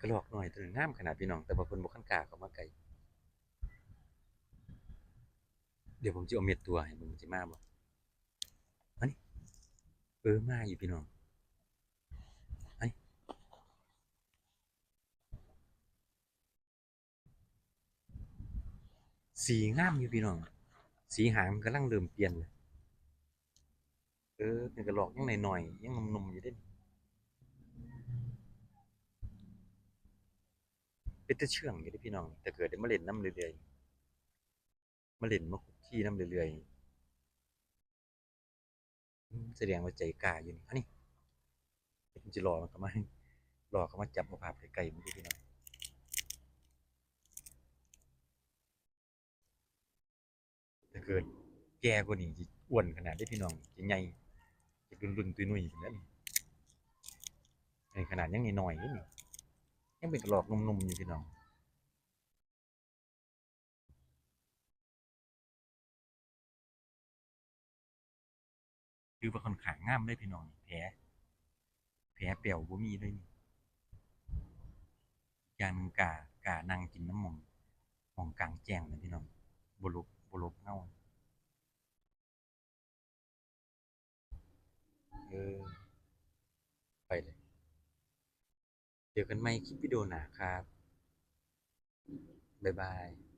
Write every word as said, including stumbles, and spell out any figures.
กระรอกน้อยตัวนี้งามขนาดพี่น้อง แต่ว่าเพิ่นบ่คันกล้าเข้ามาใกล้ เดี๋ยวผมสิเอาเม็ดตัวให้เบิ่ง มันสิมาบ่ อันนี้ เออ มาอยู่พี่น้อง อันนี้ สีงามอยู่พี่น้อง สีหางมันกำลังเริ่มเปลี่ยนเลย เออ เป็นกระรอกยังน้อยๆ ยังหนุ่มๆ อยู่เด้ เป็นตาเชื่องอยู่เด้พี่น้อง ถ้าเกิดได้มาเล่นนำเรื่อยๆ มาเล่นมาคุกคีนำเรื่อยๆ อืม แสดงว่าใจกล้าอยู่นี่ อันนี้ เดี๋ยวผมสิล่อมันเข้ามา ล่อเข้ามาจับเอาภาพใกล้ๆ มันอยู่พี่น้อง ถ้าเกิดแก่กว่านี้สิอ้วนขนาดเด้พี่น้อง สิใหญ่ สิดุนๆ ตุ้ยๆ ขนาดนี้ นี่ขนาดยังน้อยๆ อยู่นี่ ยังเป็นกระรอกหนุ่มๆ อยู่พี่น้อง ถือว่าค่อนข้างงามเลยพี่น้อง แผล แผลแป๋วบ่มีเลยนี่ อย่างหนึ่งกล้า กล้านั่งกินนำหม่อง หม่องกลางแจ้งนะพี่น้อง บ่หลบ บ่หลบเงา เออ ไปเลย เจอกันใหม่คลิปวิดีโอหน้าครับ บ๊ายบาย